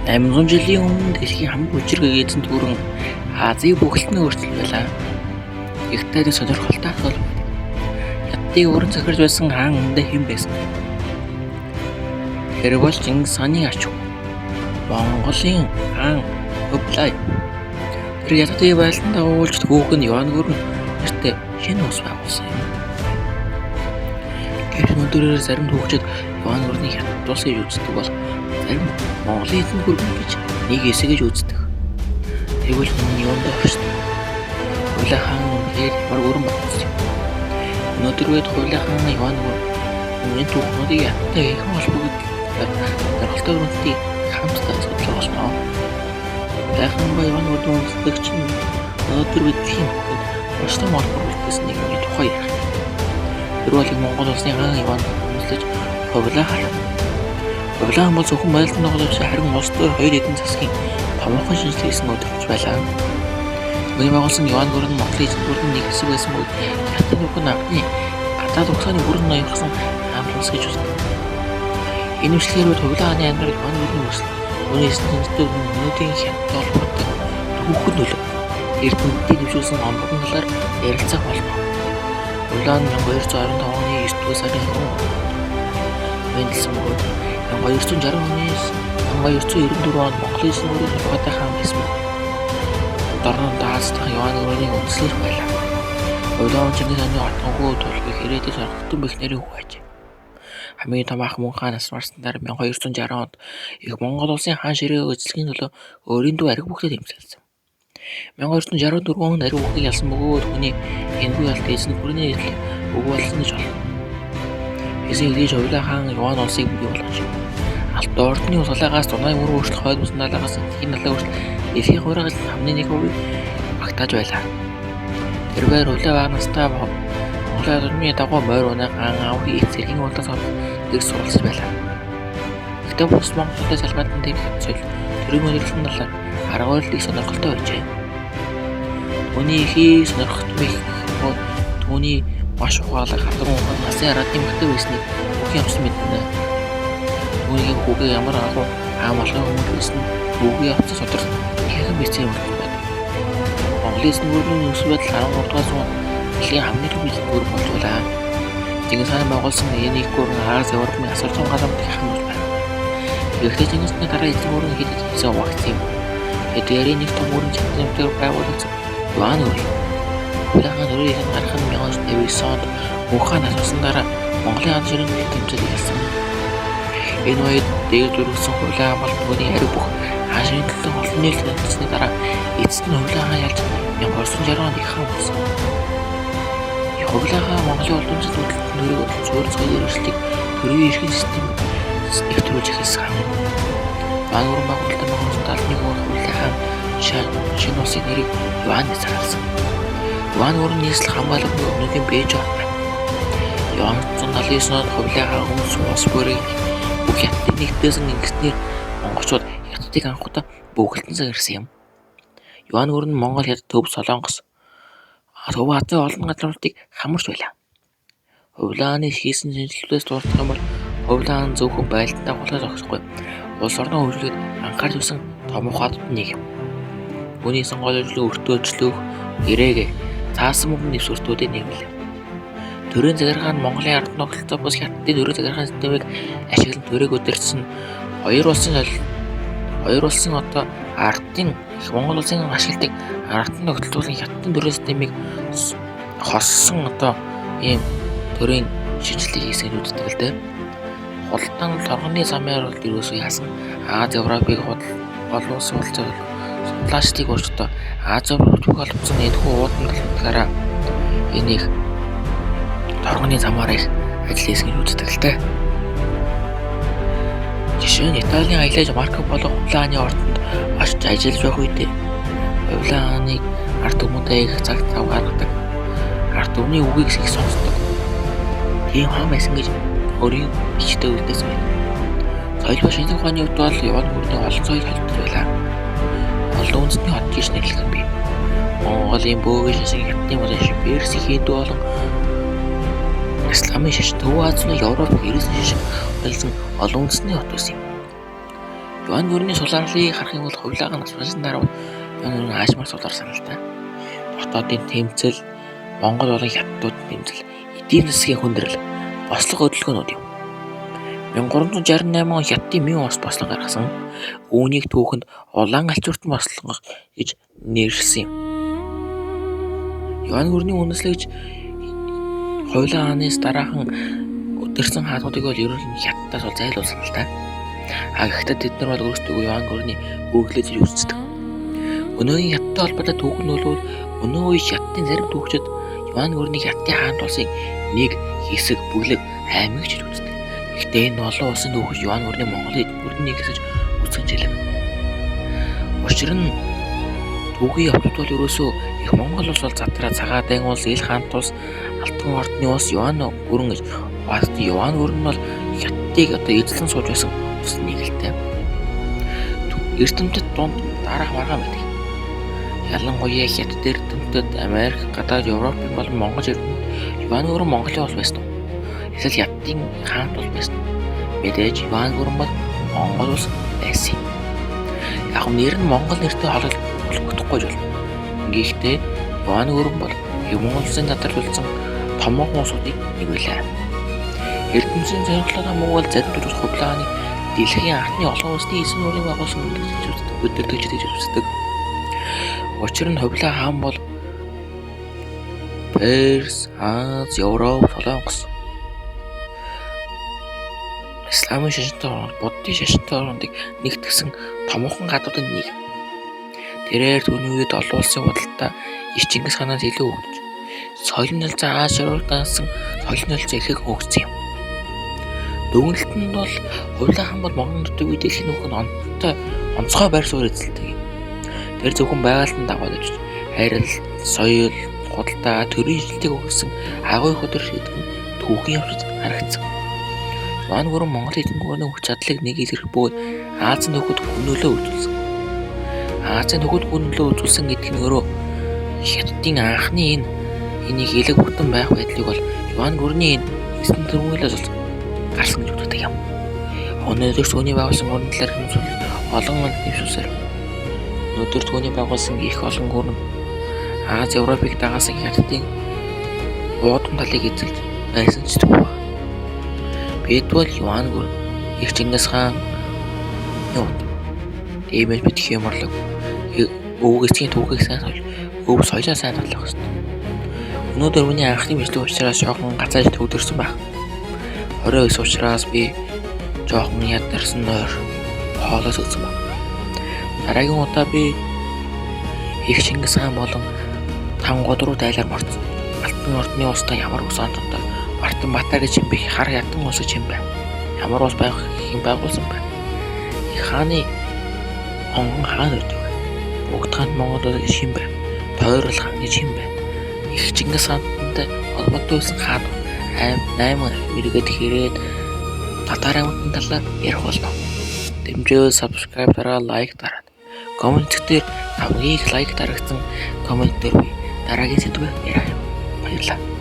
800 жилийн өмнө дэлхийн хамгийн хүчирхэг эзэнт гүрэн Азийг бүгд нь өөрчилж байлаа. Гэхдээ нэг сонирхолтой асуулт байдаг. Хятадыг өрн захирч байсан хаан үнэндээ хэн байсан бэ? Тэр бол Чингис хааны ач хүү. Монголын хаан Хубилай. Тэр Хятадыг байлдан дагуулж түүх нь Юань гүрэн нэртэй шинэ улс байгуулсан юм. Гэвч өнөөдрөөр зарим түүхчид Юань гүрнийг Хятад улс гэж үздэг бол зарим Монголын эзэнт гүрэн гэж нэг хэсэг гэж үздэг. Тэгвэл хүн юунд оршдог? Хубилай хаан үнэхээр ямар гүрэн байгуулсан юм? Өнөөдөр үед Хубилай хаан Юань гүрэн энэ түүхнүүдийг Хятадтай хэрхэн холбогддог сонирхолтой өрнөлтийг хамтдаа судлах болно. Хубилай хаан ба Юань гүрний үндэслэгч нь өнөөдөр бид дэлхийн бүхэнд маш том олбор үлдээсэн нийгмийн тухай ярих. Тэр бол их Монгол улсын хаан Юань үндэслэж Хубилай хаан. Хубилай хаан бол зөвхөн байлдан дагуулж харин улс төр хоёр эдийн засгийн томоохон шинжилгээ хийсэн өдөрч байлаа. Түүний байгуулсан Юань гүрэн нь Монголын эзэнт гүрний нэг хэсэг байсан бөгөөд Хятадын түүхэн анхны гадаад угсааны бүрэн ноёрхсон хаан улс гэж үздэг. Энэ бичлэгээр бид Хубилай хааны амьдрал, Юань гүрний үүсэл, түүний эзэнт үндэстнүүд, өнөөдрийн Хятадтай холбоотой түүхэн нөлөө, эрдэмтдийг дэвшүүлсэн омборн талаар ярилцах болно. Хубилай хаан 1225 оны 9 дугаар сарын 23-нд мэндэлсэн бөгөөд 1260 оноос 1294 онд Монголын эзэнт гүрний 6 дахь хаан байсан бөгөөд Дорнод Дааз дахь Юань гүрний үндэслэж байлаа. Хубилай хаан Чингис хааны отгон хүү Тулгыг хэрээдээ сорготон бэх нэрийн хүү ажээ. Хамгийн том ах Мөнх хаан нас барсны дараа 1260 онд их Монгол улсын хаан ширээг эзлэхийн төлөө өөрийн дүү Ариг бүхтэй тэмцэлсэн. 1264 онд Ариг бүхнийг ялсан бөгөөд түүний энэхүү ялалт эзэнт гүрний эзлэл үгүй болсон гэж болно. Хийсэн хэдий ч Хубилай хаан Юань улсыг бий болгож Алтан ордны салаагаас Дунай мөрөн хүртэл хойд мөсөн далайгаас дэлхийн далай хүртэл дэлхийн хувирах хамны нэг хувийг багтааж байлаа. Тэрвээр Хубилай бага настай Монголын орны дагуу морь унаа хаан аавын их цэргийн улаас орох дэрс суралцж байлаа. Гэхдээ бус Монголын салбарт тэр соёл төрийн удирдлагын талаар арга барил их сонирхолтой байжээ. Түүний эхийг сонирхох их түүний маш ухаалаг хадан ухаан насын араадны эмэгтэй байсныг бүх юмсан мэднэ. Түүнийг хүүгээ ямар агуу хаан болохын өмнө байсан нь хүүгээ авсан сударт ихээхэн бичсэн юм байна. Монголын эзэнт гүрний нөхцөл байдал 13 дугаар зуунд дэлхийн хамгийн төв эзэнт гүр болж байлаа. Чингис хаан байгуулсан энэ их гүрэн Ази, Европын асар зуун газар хаан болж байна. Гэхдээ Чингис хааны дараа эзэнт гүрэн хэд хэдэн хуваагдсан юм. Тэдгээрийн нэг том гүрэн Чамтай байгуулагдсан Юань гүр юм. Хубилай хаан төрийн ихэнд гарах нь 1959 онд Мөнх хаан асуусан дараа Монголын хаан ширээний тэмцээл эхэлсэн. Энэ үед дээд дүргсэн Хубилай хаан бол түүний хариу бүх хаан ширээний төлөө олон нийт танилцсаны дараа эцэст нь Хубилай хаан ялж 1260 онд их хаан болсон. Хубилай хаан Монголын уламжлалт хөдөлгөөн төрийг болон суурин соёлын хэрэгжлийг төрийн эрхийн систем нэвтрүүлж эхэлсэн хаан. Юань гүрэн байгуулалтын 1971 онд Хубилай хаан шинэ улсын нэрийг Юань гэж зарласан. Юань гүрэн нийслэл хамгаалах өнөөгийн Бээжин хот байна. 1979 онд Хубилай хаан өмнө улс бүрийг бүх Хятадыг нэгдсэн ингэснээр монголчууд Хятадыг анх удаа бөглөтөн захирсан юм. Юань гүрэн нь Монгол, Хятад, Төв, Солонгос, Төв Азийн олон газруудыг хамарч байлаа. Хубилай хааны хийсэн шинэчлэлүүдээс дурдах юм бол Хубилай хаан зөвхөн байлдан дагуулахаар зогсохгүй улс орноо хөгжүүлэхэд анхаарч байсан том ухаанууд нэг юм. Түүний хийсэн гол ажил өртөөчлөх, гэрээгээ цаасан мөнгөний дэвсгэртүүдийг нэмлээ. Төрийн захиргаа нь Монголын ард тогтолцоо бус Хятадын төрийн захиргааны системийг ашиглан төрийг удирдсан хоёр улсын одоо ардын их Монгол улсын ашигладаг ардын тогтолцоолон Хятадын төрийн системийг хоссон одоо ийм төрийн шинэчлэлийг хийсэн гэж үздэг л дээ. Худалдаан торгоны замаар бол ерөөсөө яасан Ази, Европыг олон улсын худалдаа судлаачдыг урьж одоо Ази, Европ холбогдсон энэхүү уудан талаараа энэ их торгоны замаар их ажил хийсэн гэж үздэг л дээ. Жишээ нь Италийн аялагч Марко Поло Хубилай хааны ордонд очиж ажиллаж байх үедээ Хубилай хааныг ард түмэнтэй их цаг зав гаргадаг. Ард түмний үгийг их сонсдог. Тийм хаан байсан гэж өөрийн бичтэй үлдээсэн байна. Соёл ба шинжлэх ухааны хувьд бол Юань гүрний олон соёл холбогдож байлаа. Олон үндэстний хот гэж нэрлэх юм бий. Монголын бөөгөн шашин, Хятадын болон Перс, Хиндүү болон Исламын шашин, Төв Азийн Европ, Ерөөсөн шашин болсон олон үндэстний хот байсан юм. Юань гүрний сулаарлыг харах юм бол Хубилай хаан нас барсны дараа Юань гүрэн аашмаар суларсан л та. Дотоодын тэмцэл, Монгол болон Хятадуудын тэмцэл, эдийн засгийн хүндрэл, бослого хөдөлгөөнүүд юм. 1368 он Хятадын Мин улс бослого гаргасан. Үүнийг түүхэнд Улаан алчууртан бослого гэж нэрлэсэн юм. Юань гүрний үндэслэгч Хубилай хаанаас дараахан өдөрсөн хаануудыг бол ерөнхийдөө Хятадаас бол зайлуулсан л та. А гэхдээ тэд нар бол өөрсдөө Юань гүрний үргэлж үздэг. Өнөөгийн Хятадтай холбоотой түүх нь бол өнөө үе Хятадын зарим түүхчид Юань гүрнийг Хятадын хаант улсын нэг хэсэг бүлэг аймаг гэж үздэг. Гэхдээ энэ олон улсын түүхч Юань гүрний Монголын гүрний нэг хэсэг үзсэн жилэг. Учир нь түүхийн явцад бол ерөөсөө их Монгол улс бол задраа Цагаан улс, Ил хаант улс, Алтан ордны улс, Юань гүрэн гэж баадсан. Юань гүрэн нь бол Хятадыг одоо эзлэн сууж байсан улс нэг л тэй. Эрдэмтэд дунд дараах маргаан байдаг. Ялангуяа Хятад эрдэмтэд, Америк, гадаад Европын болон Монгол эрдэмтэд Юань гүрэн Монголын улс байсан уу? Эсвэл Хятадын хаант улс байсан уу? Мэдээж Юань гүрэн бол Монгол улс байсан юм. Яг нь нэр нь Монгол нэртэй холбогдохгүй ч болно. Гэхдээ Юань гүрэн бол Монгол улсын задралсан томоохон улсуудыг нэг байлаа. Эрдэмтдийн сонирхолтой том бол зарим төрөл Хубилай хааны дэлхийн анхны олон улсны эзэн нүүрийг байгуулсан өдөртөгч гэж үздэг. Учир нь Хубилай хаан бол Перс, Аз, Европ, Солонгос Исламын шашинтай орнууд, Буддын шашинтай орнуудыг нэгтгсэн томоохон гадуудын нэг. Тэрээр түүний үед олон улсын худалдаа их Чингис хаанаас илүү хөгжиж, соёлын төлцөө Аз, Европ дансан соёлын төлцөө ихээр хөгжсөн юм. Дүгнэлт нь бол Хубилай хаан бол Монгол нутгийн үе дэлхийн түүхэнд онцгой байр суурь эзэлдэг юм. Тэр зөвхөн байгальд нь дагуулж хайрал, соёл, худалдаа, төрийн ижилтийг өгсөн агуу их өдөр гэдэг нь түүхийн явцад харагдсан. Юань гүрэн Монголын эзэн гүрний хүч чадлыг нэг илэрх бөгөөд Азийн түүхэд гүн нөлөө үзүүлсэн. Азийн түүхэд гүн нөлөө үзүүлсэн гэдэг нь өөрөө Хятадын анхны энийг элэг бүтэн байх байдлыг бол Юань гүрний энэ эзэн төрмөлөөс бол гарсан гэж үздэг юм. Өнөөдөр түүний байгуулсан гүрэн талаар хүмүүс олон нэвшүүлсээр. Өнөөдөр түүний байгуулсан их олон гүрэн Аз Европыг дагаасан Хятадын уудам талыг эзэлж байсан ч түүх. Бид бол Юань гүрэн, их Чингис хаан юут. Тиймээс бид хямарлаг өвөг эцгийн түүхийг сайн соёл, өв соёлоо сайн талах ёстой. Өнөөдөр миний анхны бичлэг учраас жоохон гацааж төвдөрсөн байх. 29 учраас би жоохон ядарсан нойр хоолоос өгсөн баг. Дараагийн удаа би их Чингис хаан болон Тангууд руу дайлаар морцсон. Алтан ордны улстай ямар ус онцонтой Бартан Батар гэж юм бэ? Хар ядан улс гэж юм бэ? Ямар улс байх юм байгуулсан бэ? Их хааны онгон хаан өгдөг. Бүгд хаан Монгол улс гэж юм бэ? Тойрол хаан гэж юм бэ? Их Чингис хаантай холбоотой байсан хаан 8 эргээд хэрээд татар аймагтын талаар ярих болно. Дэмжээ subscribe дараа, лайк дараад. Коммент дээр хамгийн их лайк дарагдсан коммент дээр би дараагийн сэдвээ ярих юм. Баярлалаа.